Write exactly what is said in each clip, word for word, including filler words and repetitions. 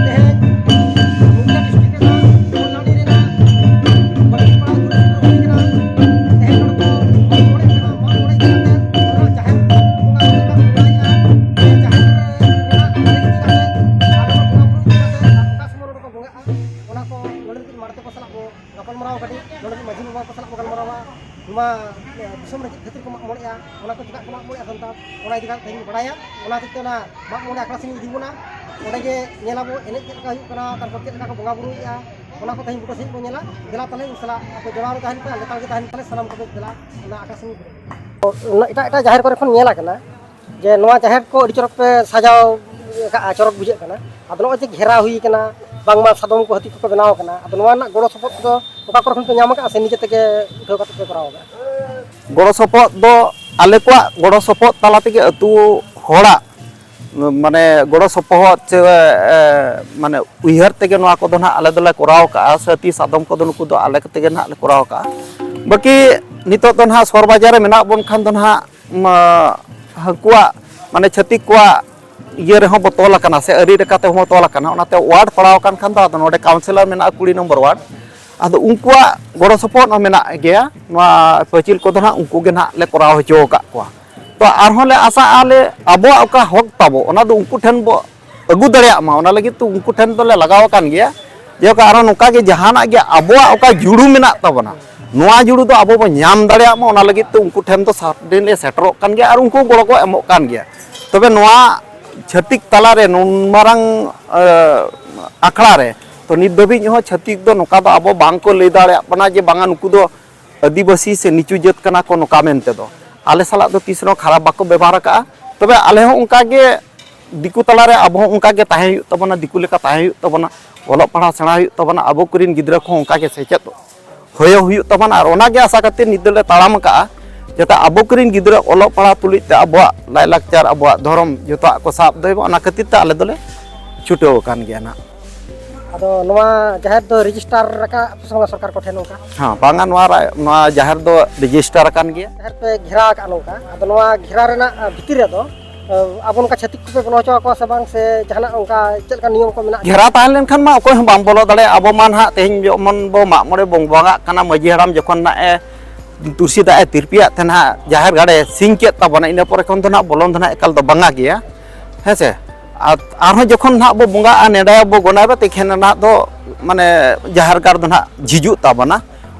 ᱛᱮᱦᱮᱧ ᱱᱚᱣᱟ ᱰᱤᱥᱴᱨᱤᱠᱴ ᱨᱮᱱᱟᱜ ᱠᱚᱞᱟᱰᱤ ᱨᱮᱱᱟᱜ ᱵᱟᱹᱲᱤᱡ ᱯᱟᱲᱟ ᱟᱹᱛᱩ ᱨᱮ ᱥᱮᱴᱮᱨ ᱦᱩᱭ ᱠᱟᱱᱟ᱾ ᱛᱮᱦᱮᱧ ᱱᱚᱰᱮ ᱠᱚ ᱢᱟᱜ ᱢᱚᱬᱮ ᱠᱟᱱᱟ, ᱢᱟᱜ ᱢᱚᱬᱮ ᱠᱟᱛᱮ ᱚᱱᱟ ᱡᱟᱦᱮᱨ ᱵᱚᱸᱜᱟ ᱵᱩᱨᱩ ᱤᱫᱤ ᱠᱟᱛᱮ ᱟᱨ ᱚᱱᱟ ᱵᱚᱸᱜᱟ ᱵᱩᱨᱩ ᱤᱫᱤ ᱠᱟᱛᱮ ᱚᱠᱟ ᱥᱚᱢᱚᱭ ᱱᱚᱰᱮ ᱠᱚ ᱵᱚᱸᱜᱟᱜᱼᱟ, ᱚᱱᱟ ᱠᱚ ᱱᱚᱰᱮ ᱨᱮᱱ ᱢᱟᱲᱛᱮ ᱠᱚ ᱥᱟᱞᱟᱜ ᱵᱚ ᱜᱟᱯᱟᱞᱢᱟᱨᱟᱣ ᱠᱟᱹᱴᱤᱡ, ᱱᱚᱰᱮ ᱨᱮᱱ ᱢᱟᱹᱡᱷᱤ ᱵᱟᱵᱟ ᱠᱚ ᱥᱟᱞᱟᱜ ᱵᱚ ᱜᱟᱞᱢᱟᱨᱟᱣᱟ᱾ ᱱᱚᱣᱟ, ᱮ, ᱫᱤᱥᱚᱢ ᱨᱮ ᱪᱮᱫ ᱠᱷᱟᱹᱛᱤᱨ ᱠᱚ ᱢᱟᱜ ᱢᱚᱬᱮᱜᱼᱟ, ᱚᱱᱟ ᱠᱚ ᱪᱮᱫᱟᱜ ᱠᱚ ᱢᱟᱜ ᱢᱚᱬᱮᱜᱼᱟ ᱥᱟᱱᱛᱟᱲ, ᱚᱱᱟ ᱤᱫᱤ ᱠᱟᱛᱮ ᱛᱮᱦᱮᱧ ᱵᱚ ᱵᱟᱲᱟᱭᱟ᱾ ᱚᱱᱟ ᱛᱮᱜᱮ ᱚᱱᱟ ᱢᱟᱜ ᱢᱚᱬᱮ ᱟᱠᱷᱲᱟ ᱥᱮᱫ ᱤᱧ ᱤᱫᱤ ᱵᱚᱱᱟ᱾ ᱚᱸᱰᱮ ᱜᱮ ᱧᱮᱞ ᱟᱵᱚ ᱮᱱᱮᱡ ᱪᱮᱫ ᱞᱮᱠᱟ ᱦᱩᱭᱩᱜ ᱠᱟᱱᱟ, ᱛᱟᱨᱯᱚᱨ ᱪᱮᱫ ᱞᱮᱠᱟ ᱠᱚ ᱵᱚᱸᱜᱟ ᱵᱩᱨᱩᱭᱮᱫᱼᱟ, ᱚᱱᱟ ᱠᱚ ᱛᱮᱦᱮᱧ ᱵᱩᱴᱟᱹ ᱥᱮᱫ ᱵᱚ ᱧᱮᱞᱟ᱾ ᱫᱮᱞᱟ ᱛᱟᱦᱞᱮ ᱤᱧ ᱥᱟᱞᱟᱜ ᱟᱯᱮ ᱡᱚᱲᱟᱣ ᱨᱮ ᱛᱟᱦᱮᱱ ᱯᱮ, ᱞᱮᱛᱟᱲ ᱜᱮ ᱛᱟᱦᱮᱱ ᱯᱮ, ᱥᱟᱱᱟᱢ ᱠᱚᱜᱮ ᱫᱮᱞᱟ ᱚᱱᱟ ᱟᱠᱷᱲᱟ ᱥᱮᱫ ᱵᱚ ᱵᱚᱞᱚᱜᱼᱟ᱾ ᱮᱴᱟᱜ ᱮᱴᱟᱜ ᱡᱟᱦᱮᱨ ᱠᱚᱨᱮ ᱠᱷᱚᱱ ᱧᱮᱞ ᱟᱠᱟᱱᱟ ᱡᱮ ᱱᱚᱣᱟ ᱡᱟᱦᱮᱨ ᱠᱚ ᱟᱹᱰᱤ ᱪᱚᱨᱚᱠ ᱯᱮ ᱥᱟᱡᱟᱣ ᱟᱠᱟᱫᱼᱟ, ᱪᱚᱨᱚᱠ ᱵᱩᱡᱷᱟᱹᱜ ᱠᱟᱱᱟ᱾ ᱟᱫᱚ ᱱᱚᱜᱼᱚᱭ ᱡᱮ ᱜᱷᱮᱨᱟᱣ ᱦᱩᱭ ᱟᱠᱟᱱᱟ, ᱵᱟᱝᱢᱟ ᱥᱟᱫᱚᱢ ᱠᱚ ᱦᱟᱹᱛᱤ ᱠᱚᱠᱚ ᱵᱮᱱᱟᱣ ᱟᱠᱟᱱᱟ, ᱟᱫᱚ ᱱᱚᱣᱟ ᱨᱮᱱᱟᱜ ᱜᱚᱲᱚ ᱥᱚᱯᱚᱦᱚᱫ ᱫᱚ ᱚᱠᱟ ᱠᱚᱨᱮ ᱠᱷᱚᱱ ᱯᱮ ᱧᱟᱢ ᱟᱠᱟᱫᱼᱟ ᱥᱮ ᱱᱤᱡᱮ ᱛᱮᱜᱮ ᱩᱴᱷᱟᱹᱣ ᱠᱟᱛᱮ ᱯᱮ ᱠᱚᱨᱟᱣ ᱟᱠᱟᱫᱼᱟ? ᱜᱚᱲᱚ ᱥᱚᱯᱚᱦᱚᱫ ᱫᱚ ᱟᱞᱮ ᱠᱚᱣᱟᱜ ᱜᱚᱲᱚ ᱥᱚᱯᱚᱦᱚᱫ ᱛᱟᱞᱟ ᱛᱮᱜᱮ ᱟᱹᱛᱩ ᱦᱚᱲᱟᱜ ᱢᱟᱱᱮ ᱜᱚᱲᱚ ᱥᱚᱯᱚᱦᱚᱫ ᱥᱮ, ᱮ, ᱢᱟᱱᱮ ᱩᱭᱦᱟᱹᱨ ᱛᱮᱜᱮ ᱱᱚᱣᱟ ᱠᱚᱫᱚ ᱱᱟᱦᱟᱜ ᱟᱞᱮ ᱫᱚᱞᱮ ᱠᱚᱨᱟᱣ ᱠᱟᱜᱼᱟ᱾ ᱥᱮ ᱦᱟᱹᱛᱤ ᱥᱟᱫᱚᱢ ᱠᱚᱫᱚ ᱱᱩᱠᱩ ᱫᱚ ᱟᱞᱮ ᱠᱚᱛᱮ ᱜᱮ ᱱᱟᱦᱟᱜ ᱞᱮ ᱠᱚᱨᱟᱣ ᱠᱟᱜᱼᱟ᱾ ᱵᱟᱹᱠᱤ ᱱᱤᱛᱚᱜ ᱫᱚ ᱱᱟᱦᱟᱜ ᱥᱚᱦᱚᱨ ᱵᱟᱡᱟᱨ ᱨᱮ ᱢᱮᱱᱟᱜ ᱵᱚᱱ ᱠᱷᱟᱱ ᱫᱚ ᱱᱟᱦᱟᱜ, ᱢᱟ, ᱦᱟᱹᱱᱠᱩᱣᱟᱜ ᱢᱟᱱᱮ ᱪᱷᱟᱹᱛᱤᱠ ᱠᱚᱣᱟᱜ ᱤᱭᱟᱹ ᱨᱮᱦᱚᱸ ᱵᱚ ᱛᱚᱞ ᱟᱠᱟᱱᱟ ᱥᱮ ᱟᱹᱨᱤ ᱞᱮᱠᱟ ᱛᱮᱦᱚᱸ ᱵᱚ ᱛᱚᱞ ᱟᱠᱟᱱᱟ᱾ ᱚᱱᱟᱛᱮ ᱣᱟᱨᱰ ᱯᱟᱲᱟᱣ ᱟᱠᱟᱱ ᱠᱷᱟᱱ ᱫᱚ ᱟᱫᱚ ᱱᱚᱰᱮ ᱠᱟᱣᱩᱱᱥᱤᱞᱚᱨ ᱢᱮᱱᱟᱜᱼᱟ ᱠᱩᱲᱤ ᱱᱚᱢᱵᱚᱨ ᱣᱟᱨᱰ, ᱟᱫᱚ ᱩᱱᱠᱩᱣᱟᱜ ᱜᱚᱲᱚ ᱥᱚᱯᱚᱦᱚᱫ ᱦᱚᱸ ᱢᱮᱱᱟᱜ ᱜᱮᱭᱟ᱾ ᱱᱚᱣᱟ ᱯᱟᱹᱪᱤᱞ ᱠᱚᱫᱚ ᱱᱟᱦᱟᱜ ᱩᱱᱠᱩ ᱜᱮ ᱱᱟᱦᱟᱜ ᱞᱮ ᱠᱚᱨᱟᱣ ᱦᱚᱪᱚ ᱟᱠᱟᱫ ᱠᱚᱣᱟ᱾ ᱛᱚ ᱟᱨᱦᱚᱸ ᱞᱮ ᱟᱥᱟᱜᱼᱟ ᱞᱮ ᱟᱵᱚᱣᱟᱜ ᱚᱠᱟ ᱦᱚᱠ ᱛᱟᱵᱚ ᱚᱱᱟ ᱫᱚ ᱩᱱᱠᱩ ᱴᱷᱮᱱ ᱵᱚ ᱟᱹᱜᱩ ᱫᱟᱲᱮᱭᱟᱜ ᱢᱟ, ᱚᱱᱟ ᱞᱟᱹᱜᱤᱫ ᱛᱮ ᱩᱱᱠᱩ ᱴᱷᱮᱱ ᱫᱚᱞᱮ ᱞᱟᱜᱟᱣ ᱟᱠᱟᱱ ᱜᱮᱭᱟ᱾ ᱡᱮᱞᱮᱠᱟ ᱟᱨᱦᱚᱸ ᱱᱚᱝᱠᱟ ᱜᱮ ᱡᱟᱦᱟᱱᱟᱜ ᱜᱮ ᱟᱵᱚᱣᱟᱜ ᱚᱠᱟ ᱡᱩᱲᱩ ᱢᱮᱱᱟᱜ ᱛᱟᱵᱚᱱᱟ, ᱱᱚᱣᱟ ᱡᱩᱲᱩ ᱫᱚ ᱟᱵᱚ ᱵᱚ ᱧᱟᱢ ᱫᱟᱲᱮᱭᱟᱜ ᱢᱟ, ᱚᱱᱟ ᱞᱟᱹᱜᱤᱫ ᱛᱮ ᱩᱱᱠᱩ ᱴᱷᱮᱱ ᱫᱚ ᱥᱟᱨᱴᱮᱱ ᱞᱮ ᱥᱮᱴᱮᱨᱚᱜ ᱠᱟᱱ ᱜᱮᱭᱟ ᱟᱨ ᱩᱱᱠᱩ ᱜᱚᱲᱚ ᱠᱚ ᱮᱢᱚᱜ ᱠᱟᱱ ᱜᱮᱭᱟ᱾ ᱛᱚᱵᱮ ᱱᱚᱣᱟ ᱪᱷᱟᱹᱛᱤᱠ ᱛᱟᱞᱟᱨᱮ ᱱᱩᱱ ᱢᱟᱨᱟᱝ, ᱮ, ᱟᱠᱷᱲᱟ ᱨᱮ ᱛᱚ ᱱᱤᱛ ᱫᱷᱟᱹᱵᱤᱡ ᱦᱚᱸ ᱪᱷᱟᱹᱛᱤᱠ ᱫᱚ ᱱᱚᱝᱠᱟ ᱫᱚ ᱟᱵᱚ ᱵᱟᱝ ᱠᱚ ᱞᱟᱹᱭ ᱫᱟᱲᱮᱭᱟᱜ ᱵᱚᱱᱟ ᱡᱮ ᱵᱟᱝᱟ ᱱᱩᱠᱩ ᱫᱚ ᱟᱹᱫᱤᱵᱟᱹᱥᱤ ᱥᱮ ᱱᱤᱪᱩ ᱡᱟᱹᱛ ᱠᱟᱱᱟ ᱠᱚ ᱱᱚᱝᱠᱟ ᱢᱮᱱᱛᱮ ᱫᱚ᱾ ᱟᱞᱮ ᱥᱟᱞᱟᱜ ᱫᱚ ᱛᱤᱥ ᱨᱮᱦᱚᱸ ᱠᱷᱟᱨᱟᱯ ᱵᱟᱠᱚ ᱵᱮᱵᱚᱦᱟᱨ ᱟᱠᱟᱫᱼᱟ᱾ ᱛᱚᱵᱮ ᱟᱞᱮ ᱦᱚᱸ ᱚᱱᱠᱟ ᱜᱮ ᱫᱤᱠᱩ ᱛᱟᱞᱟᱨᱮ ᱟᱵᱚ ᱦᱚᱸ ᱚᱱᱠᱟ ᱜᱮ ᱛᱟᱦᱮᱸ ᱦᱩᱭᱩᱜ ᱛᱟᱵᱚᱱᱟ, ᱫᱤᱠᱩ ᱞᱮᱠᱟ ᱛᱟᱦᱮᱸ ᱦᱩᱭᱩᱜ ᱛᱟᱵᱚᱱᱟ, ᱚᱞᱚᱜ ᱯᱟᱲᱦᱟᱣ ᱥᱮᱬᱟ ᱦᱩᱭᱩᱜ ᱛᱟᱵᱚᱱᱟ, ᱟᱵᱚ ᱠᱚᱨᱮᱱ ᱜᱤᱫᱽᱨᱟᱹ ᱠᱚᱦᱚᱸ ᱚᱱᱠᱟ ᱜᱮ ᱥᱮᱪᱮᱫ ᱦᱚᱭᱚ ᱦᱩᱭᱩᱜ ᱛᱟᱵᱚᱱᱟ᱾ ᱟᱨ ᱚᱱᱟ ᱜᱮ ᱟᱥᱟ ᱠᱟᱛᱮ ᱱᱤᱛ ᱫᱚᱞᱮ ᱛᱟᱲᱟᱢ ᱟᱠᱟᱫᱼᱟ, ᱡᱟᱛᱮ ᱟᱵᱚ ᱠᱚᱨᱮᱱ ᱜᱤᱫᱽᱨᱟᱹ ᱚᱞᱚᱜ ᱯᱟᱲᱦᱟᱣ ᱛᱩᱞᱩᱡ ᱛᱮ ᱟᱵᱚᱣᱟᱜ ᱞᱟᱭᱼᱞᱟᱠᱪᱟᱨ, ᱟᱵᱚᱣᱟᱜ ᱫᱷᱚᱨᱚᱢ ᱡᱚᱛᱚᱣᱟᱜ ᱠᱚ ᱥᱟᱵ ᱫᱚᱦᱚᱭ ᱢᱟ, ᱚᱱᱟ ᱠᱷᱟᱹᱛᱤᱨ ᱛᱮ ᱟᱞᱮ ᱫᱚᱞᱮ ᱪᱷᱩᱴᱟᱹᱣ ᱟᱠᱟᱱ ᱜᱮᱭᱟ ᱱᱟᱜ᱾ ᱟᱫᱚ ᱱᱚᱣᱟ ᱡᱟᱦᱮᱨ ᱫᱚ ᱨᱮᱡᱤᱥᱴᱟᱨ ᱟᱠᱟᱫ ᱯᱮ ᱥᱮ ᱵᱟᱝ ᱥᱚᱨᱠᱟᱨ ᱠᱚᱴᱷᱮᱱ ᱚᱱᱠᱟ? ᱦᱮᱸ, ᱵᱟᱝᱟ, ᱱᱚᱣᱟ ᱨᱟ-, ᱱᱚᱣᱟ ᱡᱟᱦᱮᱨ ᱫᱚ ᱨᱮᱡᱤᱥᱴᱟᱨ ᱟᱠᱟᱱ ᱜᱮᱭᱟ᱾ ᱡᱟᱦᱮᱨ ᱯᱮ ᱜᱷᱮᱨᱟ ᱟᱠᱟᱫ ᱱᱚᱝᱠᱟ, ᱟᱫᱚ ᱱᱚᱣᱟ ᱜᱷᱮᱨᱟ ᱨᱮᱱᱟᱜ, ᱟ, ᱵᱷᱤᱛᱤᱨ ᱨᱮᱫᱚ ᱟᱵᱚ ᱱᱚᱝᱠᱟ ᱪᱷᱟᱹᱛᱤᱠ ᱠᱚᱯᱮ ᱵᱚᱞᱚ ᱦᱚᱪᱚ ᱟᱠᱚᱣᱟ ᱥᱮ ᱵᱟᱝ, ᱥᱮ ᱡᱟᱦᱟᱱᱟᱜ ᱚᱱᱠᱟ ᱪᱮᱫ ᱞᱮᱠᱟ ᱱᱤᱭᱚᱢ ᱠᱚ ᱢᱮᱱᱟᱜᱼᱟ? ᱜᱷᱮᱨᱟ ᱛᱟᱦᱮᱸ ᱞᱮᱱᱠᱷᱟᱱ ᱢᱟ ᱚᱠᱚᱭ ᱦᱚᱸ ᱵᱟᱢ ᱵᱚᱞᱚ ᱫᱟᱲᱮᱭᱟᱜᱼᱟ᱾ ᱟᱵᱚ ᱢᱟ ᱱᱟᱦᱟᱜ ᱛᱮᱦᱮᱧ ᱡᱮᱢᱚᱱ ᱵᱚ ᱢᱟᱜ ᱢᱚᱬᱮ ᱵᱚᱱ ᱵᱚᱸᱜᱟᱜ ᱠᱟᱱᱟ, ᱢᱟᱺᱡᱷᱤ ᱦᱟᱲᱟᱢ ᱡᱚᱠᱷᱚᱱ ᱱᱟᱦᱟᱜ ᱮ ᱛᱩᱨᱥᱤ ᱫᱟᱜ ᱮ ᱛᱤᱨᱯᱤᱭᱟᱜ ᱛᱮ ᱱᱟᱦᱟᱜ ᱡᱟᱦᱮᱨ ᱜᱟᱲ ᱮ ᱥᱤᱧ ᱠᱮᱫ ᱛᱟᱵᱚᱱᱟ, ᱤᱱᱟᱹ ᱯᱚᱨᱮ ᱠᱷᱚᱱ ᱫᱚ ᱱᱟᱦᱟᱜ ᱵᱚᱞᱚᱱ ᱫᱚ ᱱᱟᱦᱟᱜ ᱮᱠᱟᱞ ᱫᱚ ᱵᱟᱝᱟ ᱜᱮᱭᱟ, ᱦᱮᱸ ᱥᱮ᱾ ᱟᱨ ᱟᱨᱦᱚᱸ ᱡᱚᱠᱷᱚᱱ ᱱᱟᱦᱟᱜ ᱵᱚ ᱵᱚᱸᱜᱟᱜᱼᱟ, ᱱᱮᱰᱟᱭᱟ ᱵᱚ ᱜᱚᱸᱰᱟᱭᱟ, ᱛᱤᱠᱷᱮᱱ ᱱᱟᱦᱟᱜ ᱫᱚ ᱢᱟᱱᱮ ᱡᱟᱦᱮᱨ ᱜᱟᱲ ᱫᱚ ᱱᱟᱦᱟᱜ ᱡᱷᱤᱡᱩᱜ ᱛᱟᱵᱚᱱᱟ᱾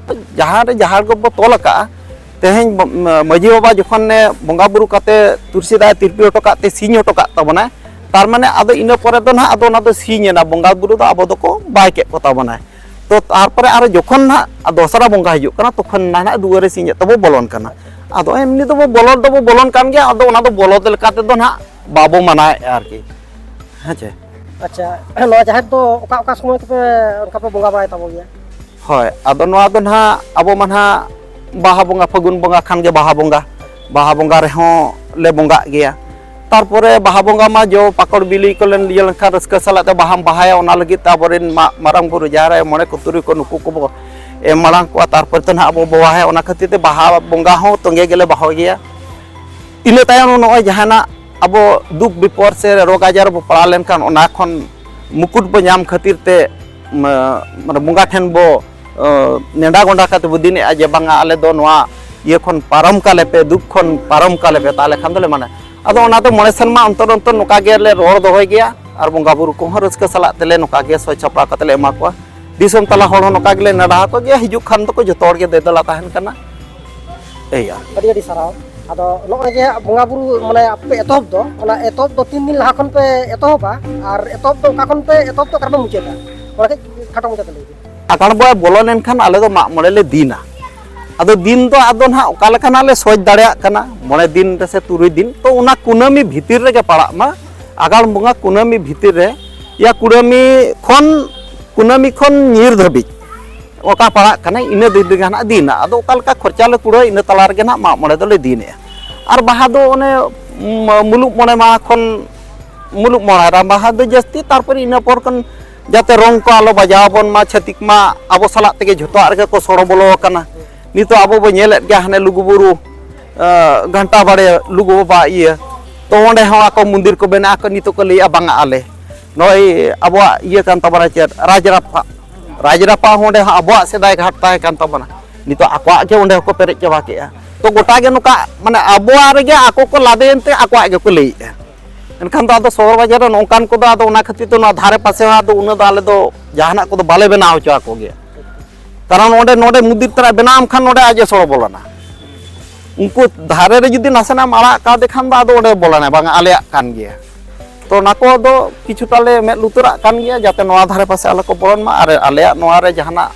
ᱡᱟᱦᱟᱸ ᱨᱮ ᱡᱟᱦᱮᱨ ᱜᱟᱲ ᱵᱚ ᱛᱚᱞ ᱟᱠᱟᱜᱼᱟ, ᱛᱮᱦᱮᱧ ᱵᱚ-, ᱢᱟᱺᱡᱷᱤ ᱵᱟᱵᱟ ᱡᱚᱠᱷᱚᱱᱮ ᱵᱚᱸᱜᱟ ᱵᱩᱨᱩ ᱠᱟᱛᱮ ᱛᱩᱨᱥᱤ ᱫᱟᱜ ᱮ ᱛᱤᱨᱯᱤ ᱦᱚᱴᱚ ᱠᱟᱜ ᱛᱮ ᱥᱤᱧ ᱦᱚᱴᱚ ᱠᱟᱜ ᱛᱟᱵᱚᱱᱟᱭ, ᱛᱟᱨ ᱢᱟᱱᱮ ᱟᱫᱚ ᱤᱱᱟᱹ ᱯᱚᱨᱮ ᱫᱚ ᱱᱟᱦᱟᱜ ᱟᱫᱚ ᱚᱱᱟ ᱫᱚ ᱥᱤᱧ ᱮᱱᱟ, ᱵᱚᱸᱜᱟ ᱵᱩᱨᱩ ᱫᱚ ᱟᱵᱚ ᱫᱚᱠᱚ ᱵᱟᱭ ᱠᱮᱫ ᱠᱚ ᱛᱟᱵᱚᱱᱟᱭ᱾ ᱛᱚ ᱛᱟᱨᱯᱚᱨᱮ ᱟᱨᱚ ᱡᱚᱠᱷᱚᱱ ᱱᱟᱦᱟᱜ ᱫᱚᱥᱨᱟ ᱵᱚᱸᱜᱟ ᱦᱤᱡᱩᱜ ᱠᱟᱱᱟ, ᱛᱚᱠᱷᱚᱱ ᱱᱟᱦᱟᱜ ᱫᱩᱣᱟᱹᱨᱮ ᱥᱤᱧ ᱮᱫ ᱛᱮᱵᱚ ᱵᱚᱞᱚᱱ ᱠᱟᱱᱟ᱾ ᱟᱫᱚ ᱮᱢᱱᱤ ᱫᱚᱵᱚ ᱵᱚᱞᱚᱱ ᱫᱚᱵᱚ ᱵᱚᱞᱚᱱ ᱠᱟᱱ ᱜᱮᱭᱟ, ᱟᱫᱚ ᱚᱱᱟ ᱫᱚ ᱵᱚᱞᱚᱱ ᱞᱮᱠᱟ ᱛᱮᱫᱚ ᱱᱟᱦᱟᱜ ᱵᱟᱵᱚ ᱢᱟᱱᱟᱣᱮᱫᱼᱟ ᱟᱨᱠᱤ, ᱦᱮᱸ ᱪᱮ᱾ ᱟᱪᱪᱷᱟ, ᱱᱚᱣᱟ ᱡᱟᱦᱮᱨ ᱫᱚ ᱚᱠᱟ ᱚᱠᱟ ᱥᱚᱢᱚᱭ ᱠᱚᱯᱮ ᱚᱱᱠᱟ ᱯᱮ ᱵᱚᱸᱜᱟ ᱵᱟᱲᱟᱭ ᱛᱟᱵᱚ ᱜᱮᱭᱟ? ᱦᱳᱭ, ᱟᱫᱚ ᱱᱚᱣᱟ ᱫᱚ ᱱᱟᱦᱟᱜ ᱟᱵᱚ ᱢᱟ ᱱᱟᱦᱟᱜ ᱵᱟᱦᱟ ᱵᱚᱸᱜᱟ, ᱯᱷᱟᱹᱜᱩᱱ ᱵᱚᱸᱜᱟ ᱠᱷᱟᱱ ᱜᱮ ᱵᱟᱦᱟ ᱵᱚᱸᱜᱟ, ᱵᱟᱦᱟ ᱵᱚᱸᱜᱟ ᱨᱮᱦᱚᱸ ᱞᱮ ᱵᱚᱸᱜᱟᱜ ᱜᱮᱭᱟ᱾ ᱛᱟᱨᱯᱚᱨᱮ ᱵᱟᱦᱟ ᱵᱚᱸᱜᱟ ᱢᱟ ᱡᱚ ᱯᱟᱠᱚᱲ ᱵᱤᱞᱤ ᱠᱚ ᱞᱮᱱ ᱤᱭᱟᱹ ᱞᱮᱱᱠᱷᱟᱱ ᱨᱟᱹᱥᱠᱟᱹ ᱥᱟᱞᱟᱜ ᱛᱮ ᱵᱟᱦᱟᱢ ᱵᱟᱦᱟᱭᱟ, ᱚᱱᱟ ᱞᱟᱹᱜᱤᱫ ᱛᱮ ᱟᱵᱚᱨᱮᱱ ᱢᱟ-, ᱢᱟᱨᱟᱝ ᱵᱩᱨᱩ, ᱡᱟᱦᱮᱨ ᱟᱭᱳ, ᱢᱚᱬᱮ ᱠᱚ ᱛᱩᱨᱩᱭ ᱠᱚ ᱱᱩᱠᱩ ᱠᱚᱵᱚ ᱮᱢ ᱢᱟᱲᱟᱝ ᱠᱚᱣᱟ, ᱛᱟᱨᱯᱚᱨᱮ ᱛᱮ ᱱᱟᱦᱟᱜ ᱟᱵᱚ ᱵᱚ ᱵᱟᱦᱟᱭᱟ᱾ ᱚᱱᱟ ᱠᱷᱟᱹᱛᱤᱨ ᱛᱮ ᱵᱟᱦᱟ ᱵᱚᱸᱜᱟ ᱦᱚᱸ ᱛᱚᱸᱜᱮ ᱜᱮᱞᱮ ᱵᱟᱦᱟᱭ ᱜᱮᱭᱟ᱾ ᱤᱱᱟᱹ ᱛᱟᱭᱚᱢ ᱱᱚᱜᱼᱚᱭ ᱡᱟᱦᱟᱱᱟᱜ ᱟᱵᱚ ᱫᱩᱠ ᱵᱤᱯᱚᱫ ᱥᱮ ᱨᱳᱜᱽ ᱟᱡᱟᱨ ᱵᱚ ᱯᱟᱲᱟᱣ ᱞᱮᱱᱠᱷᱟᱱ ᱚᱱᱟ ᱠᱷᱚᱱ ᱢᱩᱠᱩᱴ ᱵᱚ ᱧᱟᱢ ᱠᱷᱟᱹᱛᱤᱨ ᱛᱮ ᱢᱟ-, ᱢᱟᱱᱮ ᱵᱚᱸᱜᱟ ᱴᱷᱮᱱ ᱵᱚ, ᱚ, ᱱᱮᱰᱟ ᱜᱚᱸᱰᱟ ᱠᱟᱛᱮ ᱵᱚ ᱫᱤᱱᱮᱜᱼᱟ ᱡᱮ ᱵᱟᱝᱟ ᱟᱞᱮ ᱫᱚ ᱱᱚᱣᱟ ᱤᱭᱟᱹ ᱠᱷᱚᱱ ᱯᱟᱨᱚᱢ ᱠᱟᱞᱮ ᱯᱮ, ᱫᱩᱠ ᱠᱷᱚᱱ ᱯᱟᱨᱚᱢ ᱠᱟᱞᱮ ᱯᱮ, ᱛᱟᱦᱚᱞᱮ ᱠᱷᱟᱱ ᱫᱚᱞᱮ ᱢᱟᱱᱟ᱾ ᱟᱫᱚ ᱚᱱᱟᱛᱮ ᱢᱚᱬᱮ ᱥᱮᱨᱢᱟ ᱚᱱᱛᱚᱨ ᱚᱱᱛᱚᱨ ᱱᱚᱝᱠᱟ ᱜᱮᱞᱮ ᱨᱚᱲ ᱫᱚᱦᱚᱭ ᱜᱮᱭᱟ ᱟᱨ ᱵᱚᱸᱜᱟ ᱵᱩᱨᱩ ᱠᱚᱦᱚᱸ ᱨᱟᱹᱥᱠᱟᱹ ᱥᱟᱞᱟᱜ ᱛᱮᱞᱮ ᱱᱚᱝᱠᱟ ᱜᱮ ᱥᱚᱡᱽ ᱥᱟᱯᱲᱟᱣ ᱠᱟᱛᱮ ᱞᱮ ᱮᱢᱟ ᱠᱚᱣᱟ᱾ ᱫᱤᱥᱚᱢ ᱛᱟᱞᱟ ᱦᱚᱲ ᱦᱚᱸ ᱱᱚᱝᱠᱟ ᱜᱮᱞᱮ ᱱᱮᱰᱟ ᱟᱠᱚ ᱜᱮᱭᱟ, ᱦᱤᱡᱩᱜ ᱠᱷᱟᱱ ᱫᱚᱠᱚ ᱡᱚᱛᱚ ᱦᱚᱲ ᱜᱮ ᱫᱮ ᱫᱮᱞᱟ ᱛᱟᱦᱮᱱ ᱠᱟᱱᱟ᱾ ᱮᱭ ᱟᱨ ᱟᱹᱰᱤ ᱟᱹᱰᱤ ᱥᱟᱨᱦᱟᱣ᱾ ᱟᱫᱚ ᱱᱚᱜᱼᱚᱭ ᱡᱮ ᱦᱟᱸᱜ ᱵᱚᱸᱜᱟ ᱵᱩᱨᱩ ᱢᱟᱱᱮ ᱟᱯᱮ ᱮᱛᱚᱦᱚᱵ ᱫᱚ, ᱚᱱᱟ ᱮᱛᱚᱦᱚᱵ ᱫᱚ ᱛᱤᱱ ᱫᱤᱱ ᱞᱟᱦᱟ ᱠᱷᱚᱱ ᱯᱮ ᱮᱛᱚᱦᱚᱵᱟ ᱟᱨ ᱮᱛᱚᱦᱚᱵ ᱫᱚ ᱚᱠᱟ ᱠᱷᱚᱱ ᱯᱮ ᱮᱛᱚᱦᱚᱵ ᱫᱚ ᱚᱠᱟ ᱨᱮᱯᱮ ᱢᱩᱪᱟᱹᱫᱟ? ᱚᱱᱟ ᱠᱟᱹᱡ ᱠᱷᱟᱴᱚ ᱢᱟᱪᱷᱟᱛᱮ ᱞᱟᱹᱭ ᱵᱤᱱ᱾ ᱟᱜᱟᱲ ᱵᱚᱸᱜᱟ ᱵᱚᱞᱚ ᱞᱮᱱᱠᱷᱟᱱ ᱟᱞᱮ ᱫᱚ ᱢᱟᱜ ᱢᱚᱬᱮ ᱞᱮ ᱫᱤᱱᱟ᱾ ᱟᱫᱚ ᱫᱤᱱ ᱫᱚ ᱟᱫᱚ ᱱᱟᱦᱟᱜ ᱚᱠᱟ ᱞᱮᱠᱟᱱᱟᱜ ᱞᱮ ᱥᱚᱪ ᱫᱟᱲᱮᱭᱟᱜ ᱠᱟᱱᱟ, ᱢᱚᱬᱮ ᱫᱤᱱ ᱨᱮ ᱥᱮ ᱛᱩᱨᱩᱭ ᱫᱤᱱ, ᱛᱚ ᱚᱱᱟ ᱠᱩᱱᱟᱹᱢᱤ ᱵᱷᱤᱛᱤᱨ ᱨᱮᱜᱮ ᱯᱟᱲᱟᱜ ᱢᱟ᱾ ᱟᱜᱟᱲ ᱵᱚᱸᱜᱟ ᱠᱩᱱᱟᱹᱢᱤ ᱵᱷᱤᱛᱤᱨ ᱨᱮ, ᱭᱟ ᱠᱩᱱᱟᱹᱢᱤ ᱠᱷᱚᱱ, ᱠᱩᱱᱟᱹᱢᱤ ᱠᱷᱚᱱ ᱧᱤᱨ ᱫᱷᱟᱹᱵᱤᱡ ᱚᱠᱟ ᱯᱟᱲᱟᱜ ᱠᱟᱱᱟ, ᱤᱱᱟᱹ ᱫᱤᱱ ᱨᱮᱜᱮ ᱱᱟᱦᱟᱜ ᱫᱤᱱᱟ᱾ ᱟᱫᱚ ᱚᱠᱟ ᱞᱮᱠᱟ ᱠᱷᱚᱨᱪᱟ ᱞᱮ ᱠᱩᱲᱟᱹᱣᱟ, ᱤᱱᱟᱹ ᱛᱟᱞᱟ ᱨᱮᱜᱮ ᱱᱟᱦᱟᱜ ᱢᱟᱜ ᱢᱚᱬᱮ ᱫᱚᱞᱮ ᱫᱤᱱᱮᱜᱼᱟ᱾ ᱟᱨ ᱵᱟᱦᱟ ᱫᱚ ᱚᱱᱮ, ᱩᱢ, ᱢᱩᱞᱩᱜ ᱢᱚᱬᱮ ᱢᱟᱦᱟ ᱠᱷᱚᱱ ᱢᱩᱞᱩᱜ ᱢᱚᱬᱮ ᱨᱮ ᱵᱟᱦᱟ ᱫᱚ ᱡᱟᱹᱥᱛᱤ, ᱛᱟᱨᱯᱚᱨᱮ ᱤᱱᱟᱹ ᱯᱚᱨ ᱠᱷᱚᱱ ᱡᱟᱛᱮ ᱨᱚᱝ ᱠᱚ ᱟᱞᱚ ᱵᱟᱡᱟᱣ ᱟᱵᱚᱱ ᱢᱟ, ᱪᱷᱟᱹᱛᱤᱠ ᱢᱟ ᱟᱵᱚ ᱥᱟᱞᱟᱜ ᱛᱮᱜᱮ ᱡᱷᱚᱛᱚᱣᱟᱜ ᱨᱮᱜᱮ ᱠᱚ ᱥᱚᱲᱚ ᱵᱚᱞᱚ ᱟᱠᱟᱱᱟ᱾ ᱱᱤᱛᱚᱜ ᱟᱵᱚ ᱵᱚ ᱧᱮᱞᱮᱫ ᱜᱮᱭᱟ, ᱦᱟᱱᱮ ᱞᱩᱜᱩᱵᱩᱨᱩ, ᱟᱸ, ᱜᱷᱟᱱᱴᱟ ᱵᱟᱲᱮ ᱞᱩᱜᱩ ᱵᱟᱵᱟ ᱤᱭᱟᱹ, ᱛᱚ ᱚᱸᱰᱮ ᱦᱚᱸ ᱟᱠᱚ ᱢᱚᱱᱫᱤᱨ ᱠᱚ ᱵᱮᱱᱟᱜ ᱟᱠᱚ, ᱱᱤᱛᱚᱜ ᱠᱚ ᱞᱟᱹᱭᱮᱜᱼᱟ ᱵᱟᱝᱟ ᱟᱞᱮ ᱱᱚᱜᱼᱚᱭ ᱟᱵᱚᱣᱟᱜ ᱤᱭᱟᱹ ᱠᱟᱱ ᱛᱟᱵᱚᱱᱟ ᱪᱮᱫ ᱨᱟᱡᱽᱨᱟᱯᱟ, ᱨᱟᱡᱽᱨᱟᱯᱟ ᱦᱚᱸ ᱚᱸᱰᱮ ᱦᱚᱸ ᱟᱵᱚᱣᱟᱜ ᱥᱮᱫᱟᱭ ᱜᱷᱟᱴ ᱛᱟᱦᱮᱸ ᱠᱟᱱ ᱛᱟᱵᱚᱱᱟ, ᱱᱤᱛᱚᱜ ᱟᱠᱚᱣᱟᱜ ᱜᱮ ᱚᱸᱰᱮ ᱦᱚᱸᱠᱚ ᱯᱮᱨᱮᱡ ᱪᱟᱵᱟ ᱠᱮᱜᱼᱟ᱾ ᱛᱚ ᱜᱚᱴᱟ ᱜᱮ ᱱᱚᱝᱠᱟ ᱢᱟᱱᱮ ᱟᱵᱚᱣᱟᱜ ᱨᱮᱜᱮ ᱟᱠᱚ ᱠᱚ ᱞᱟᱫᱮᱭᱮᱱ ᱛᱮ ᱟᱠᱚᱣᱟᱜ ᱜᱮᱠᱚ ᱞᱟᱹᱭᱮᱜᱼᱟ᱾ ᱮᱱᱠᱷᱟᱱ ᱫᱚ ᱟᱫᱚ ᱥᱚᱦᱚᱨ ᱵᱟᱡᱟᱨ ᱨᱮ ᱱᱚᱝᱠᱟᱱ ᱠᱚᱫᱚ ᱟᱫᱚ ᱚᱱᱟ ᱠᱷᱟᱹᱛᱤᱨ ᱛᱮ ᱱᱚᱣᱟ ᱫᱷᱟᱨᱮ ᱯᱟᱥᱮ ᱦᱚᱸ ᱟᱫᱚ ᱩᱱᱟᱹᱜ ᱫᱚ ᱟᱞᱮ ᱫᱚ ᱡᱟᱦᱟᱱᱟᱜ ᱠᱚᱫᱚ ᱵᱟᱞᱮ ᱵᱮᱱᱟᱣ ᱦᱚᱪᱚ ᱟᱠᱚ ᱜᱮᱭᱟ᱾ ᱠᱟᱨᱚᱱ ᱚᱸᱰᱮ ᱱᱚᱰᱮ ᱢᱚᱱᱫᱤᱨ ᱛᱟᱨᱟ ᱵᱮᱱᱟᱣ ᱟᱢ ᱠᱷᱟᱱ ᱱᱚᱰᱮ ᱟᱡ ᱮ ᱥᱚᱲᱚ ᱵᱚᱞᱚᱱᱟ᱾ ᱩᱱᱠᱩ ᱫᱷᱟᱨᱮ ᱨᱮ ᱡᱩᱫᱤ ᱱᱟᱥᱮᱱᱟᱜ ᱮᱢ ᱟᱲᱟᱜ ᱠᱟᱫᱮ ᱠᱷᱟᱱ ᱫᱚ ᱟᱫᱚ ᱚᱸᱰᱮ ᱵᱚᱞᱚᱱᱟᱭ, ᱵᱟᱝ ᱟᱞᱮᱭᱟᱜ ᱠᱟᱱ ᱜᱮᱭᱟ᱾ ᱛᱚ ᱚᱱᱟ ᱠᱚ ᱫᱚ ᱠᱤᱪᱷᱩᱴᱟ ᱞᱮ ᱢᱮᱫ ᱞᱩᱛᱩᱨᱟᱜ ᱠᱟᱱ ᱜᱮᱭᱟ ᱡᱟᱛᱮ ᱱᱚᱣᱟ ᱫᱷᱟᱨᱮ ᱯᱟᱥᱮ ᱟᱞᱚ ᱠᱚ ᱵᱚᱞᱚᱱ ᱢᱟ ᱟᱨ ᱟᱞᱮᱭᱟᱜ ᱱᱚᱣᱟ ᱨᱮ ᱡᱟᱦᱟᱱᱟᱜ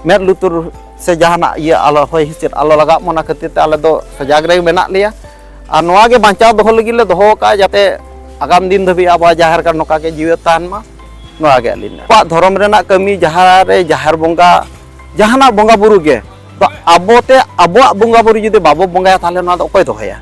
ᱢᱮᱫ ᱞᱩᱛᱩᱨ ᱥᱮ ᱡᱟᱦᱟᱱᱟᱜ ᱤᱭᱟᱹ ᱟᱞᱚ ᱦᱚᱭ ᱦᱤᱸᱥᱤᱫ ᱟᱞᱚ ᱞᱟᱜᱟᱜ ᱢᱟ, ᱚᱱᱟ ᱠᱷᱟᱹᱛᱤᱨ ᱛᱮ ᱟᱞᱮ ᱫᱚ ᱥᱚᱡᱟᱜᱽ ᱨᱮ ᱢᱮᱱᱟᱜ ᱞᱮᱭᱟ᱾ ᱟᱨ ᱱᱚᱣᱟ ᱜᱮ ᱵᱟᱧᱪᱟᱣ ᱫᱚᱦᱚ ᱞᱟᱹᱜᱤᱫ ᱞᱮ ᱫᱚᱦᱚ ᱟᱠᱟᱫᱼᱟ ᱡᱟᱛᱮ ᱟᱜᱟᱢ ᱫᱤᱱ ᱫᱷᱟᱹᱵᱤᱡ ᱟᱵᱚᱣᱟᱜ ᱡᱟᱦᱮᱨ ᱜᱟᱲ ᱱᱚᱝᱠᱟ ᱜᱮ ᱡᱤᱣᱮᱫ ᱛᱟᱦᱮᱱ ᱢᱟ᱾ ᱱᱚᱣᱟ ᱜᱮ ᱟᱹᱞᱤᱧ ᱟᱵᱚᱣᱟᱜ ᱫᱷᱚᱨᱚᱢ ᱨᱮᱱᱟᱜ ᱠᱟᱹᱢᱤ ᱡᱟᱦᱟᱸ ᱨᱮ ᱡᱟᱦᱮᱨ ᱵᱚᱸᱜᱟ ᱡᱟᱦᱟᱱᱟᱜ ᱵᱚᱸᱜᱟ ᱵᱩᱨᱩ ᱜᱮ ᱛᱚ ᱟᱵᱚᱛᱮ ᱟᱵᱚᱣᱟᱜ ᱵᱚᱸᱜᱟ ᱵᱩᱨᱩ ᱡᱩᱫᱤ ᱵᱟᱵᱚ ᱵᱚᱸᱜᱟᱭᱟ ᱛᱟᱦᱚᱞᱮ ᱱᱚᱣᱟ ᱫᱚ ᱚᱠᱚᱭ ᱫᱚᱦᱚᱭᱟ?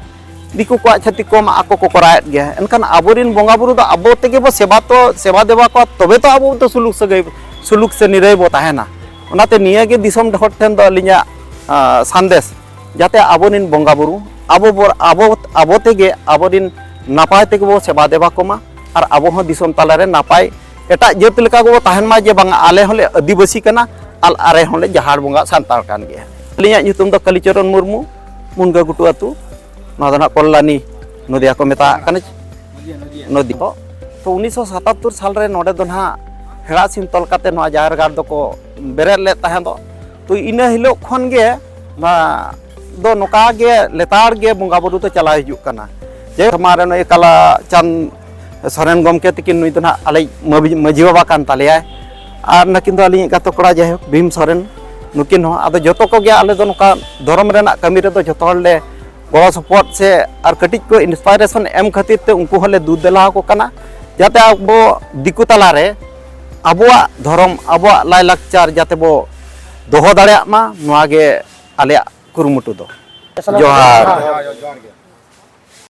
ᱫᱤᱠᱩ ᱠᱚᱣᱟᱜ ᱪᱷᱟᱹᱛᱤᱠ ᱠᱚ ᱢᱟ ᱟᱠᱚ ᱠᱚ ᱠᱚᱨᱟᱣᱮᱫ ᱜᱮᱭᱟ, ᱮᱱᱠᱷᱟᱱ ᱟᱵᱚᱨᱮᱱ ᱵᱚᱸᱜᱟ ᱵᱩᱨᱩ ᱫᱚ ᱟᱵᱚ ᱛᱮᱜᱮ ᱵᱚ ᱥᱮᱵᱟ ᱛᱚ ᱥᱮᱵᱟ ᱫᱮᱵᱟ ᱠᱚᱣᱟ ᱛᱚᱵᱮ ᱛᱚ ᱟᱵᱚ ᱫᱚ ᱥᱩᱞᱩᱠ ᱥᱟᱹᱜᱟᱹᱭ ᱥᱩᱞᱩᱠ ᱥᱮ ᱱᱤᱨᱟᱹᱭ ᱵᱚ ᱛᱟᱦᱮᱱᱟ᱾ ᱚᱱᱟᱛᱮ ᱱᱤᱭᱟᱹ ᱜᱮ ᱫᱤᱥᱚᱢ ᱦᱚᱲ ᱴᱷᱮᱱ ᱫᱚ ᱟᱹᱞᱤᱧᱟᱜ ᱟᱸ, ᱥᱟᱸᱫᱮᱥ ᱡᱟᱛᱮ ᱟᱵᱚᱨᱮᱱ ᱵᱚᱸᱜᱟ ᱵᱩᱨᱩ ᱟᱵᱚ ᱵᱚ ᱟᱵᱚ ᱟᱵᱚ ᱛᱮᱜᱮ ᱟᱵᱚᱨᱮᱱ ᱱᱟᱯᱟᱭ ᱛᱮᱜᱮ ᱵᱚ ᱥᱮᱵᱟ ᱫᱮᱵᱟ ᱠᱚᱢᱟ ᱟᱨ ᱟᱵᱚ ᱦᱚᱸ ᱫᱤᱥᱚᱢ ᱛᱟᱞᱟᱨᱮ ᱱᱟᱯᱟᱭ ᱮᱴᱟᱜ ᱡᱟᱹᱛ ᱞᱮᱠᱟ ᱜᱮᱵᱚ ᱛᱟᱦᱮᱱ ᱢᱟ ᱡᱮ ᱵᱟᱝᱟ ᱟᱞᱮ ᱦᱚᱸᱞᱮ ᱟᱹᱫᱤᱵᱟᱹᱥᱤ ᱠᱟᱱᱟ ᱟᱨ ᱟᱞᱮ ᱦᱚᱸᱞᱮ ᱡᱟᱦᱟᱲ ᱵᱚᱸᱜᱟ ᱥᱟᱱᱛᱟᱲ ᱠᱟᱱ ᱜᱮᱭᱟ᱾ ᱟᱹᱞᱤᱧᱟᱜ ᱧᱩᱛᱩᱢ ᱫᱚ ᱠᱟᱞᱤᱪᱚᱨᱚᱱ ᱢᱩᱨᱢᱩ, ᱢᱩᱱᱜᱟᱹ ᱜᱷᱩᱴᱩ ᱟᱹᱛᱩ, ᱱᱚᱣᱟ ᱫᱚ ᱱᱟᱦᱟᱜ ᱠᱚᱞᱞᱟᱱᱤ ᱱᱚᱫᱤᱭᱟ ᱠᱚ ᱢᱮᱛᱟᱜ ᱠᱟᱱᱟ᱾ ᱱᱚᱫᱤ ᱠᱚ ᱛᱚ ᱩᱱᱤᱥᱥᱚ ᱥᱟᱛᱟᱛᱛᱳᱨ ᱥᱟᱞ ᱨᱮ ᱱᱚᱰᱮ ᱫᱚ ᱱᱟᱦᱟᱜ ᱦᱮᱲᱟ ᱥᱤᱢ ᱛᱚᱞ ᱠᱟᱛᱮ ᱱᱚᱣᱟ ᱡᱟᱦᱮᱨ ᱜᱟᱲ ᱫᱚᱠᱚ ᱵᱮᱨᱮᱫ ᱞᱮᱫ ᱛᱟᱦᱮᱸ ᱫᱚ᱾ ᱛᱚ ᱤᱱᱟᱹ ᱦᱤᱞᱳᱜ ᱠᱷᱚᱱ ᱜᱮ ᱱᱚᱣᱟ ᱫᱚ ᱱᱚᱝᱠᱟ ᱜᱮ ᱞᱮᱛᱟᱲ ᱜᱮ ᱵᱚᱸᱜᱟ ᱵᱩᱨᱩ ᱫᱚ ᱪᱟᱞᱟᱣ ᱦᱤᱡᱩᱜ ᱠᱟᱱᱟ᱾ ᱡᱮ ᱥᱟᱢᱟᱝ ᱨᱮ ᱱᱩᱭ ᱠᱟᱞᱟ ᱪᱟᱸᱫ ᱥᱚᱨᱮᱱ ᱜᱚᱢᱠᱮ ᱛᱤᱠᱤᱱ, ᱱᱩᱭ ᱫᱚ ᱱᱟᱦᱟᱜ ᱟᱞᱮᱭᱤᱡ ᱢᱟᱹᱡᱷᱤ, ᱢᱟᱹᱡᱷᱤ ᱵᱟᱵᱟ ᱠᱟᱱ ᱛᱟᱞᱮᱭᱟᱭ᱾ ᱟᱨ ᱱᱩᱠᱤᱱ ᱫᱚ ᱟᱹᱞᱤᱧᱤᱡ ᱜᱟᱛᱮ ᱠᱚᱲᱟ, ᱡᱟᱭᱦᱳᱠ ᱵᱷᱤᱢ ᱥᱚᱨᱮᱱ, ᱱᱩᱠᱤᱱ ᱦᱚᱸ᱾ ᱟᱫᱚ ᱡᱚᱛᱚ ᱠᱚᱜᱮ ᱟᱞᱮ ᱫᱚ ᱱᱚᱝᱠᱟ ᱫᱷᱚᱨᱚᱢ ᱨᱮᱱᱟᱜ ᱠᱟᱹᱢᱤ ᱨᱮᱫᱚ ᱡᱚᱛᱚ ᱦᱚᱲ ᱞᱮ ᱜᱚᱲᱚ ᱥᱚᱯᱚᱦᱚᱫ ᱥᱮ ᱟᱨ ᱠᱟᱹᱴᱤᱡ ᱠᱚ inspiration ᱮᱢ ᱠᱷᱟᱹᱛᱤᱨ ᱛᱮ ᱩᱱᱠᱩ ᱦᱚᱸᱞᱮ ᱫᱩ ᱫᱮᱞᱟ ᱟᱠᱚ ᱠᱟᱱᱟ, ᱡᱟᱛᱮ ᱟᱵᱚ ᱫᱤᱠᱩ ᱛᱟᱞᱟᱨᱮ ᱟᱵᱚᱣᱟᱜ ᱫᱷᱚᱨᱚᱢ, ᱟᱵᱚᱣᱟᱜ ᱞᱟᱭᱼᱞᱟᱠᱪᱟᱨ ᱡᱟᱛᱮ ᱵᱚ ᱫᱚᱦᱚ ᱫᱟᱲᱮᱭᱟᱜ ᱢᱟ, ᱱᱚᱣᱟ ᱜᱮ ᱟᱞᱮᱭᱟᱜ ᱠᱩᱨᱩᱢᱩᱴᱩ ᱫᱚ᱾ ᱡᱚᱦᱟᱨ᱾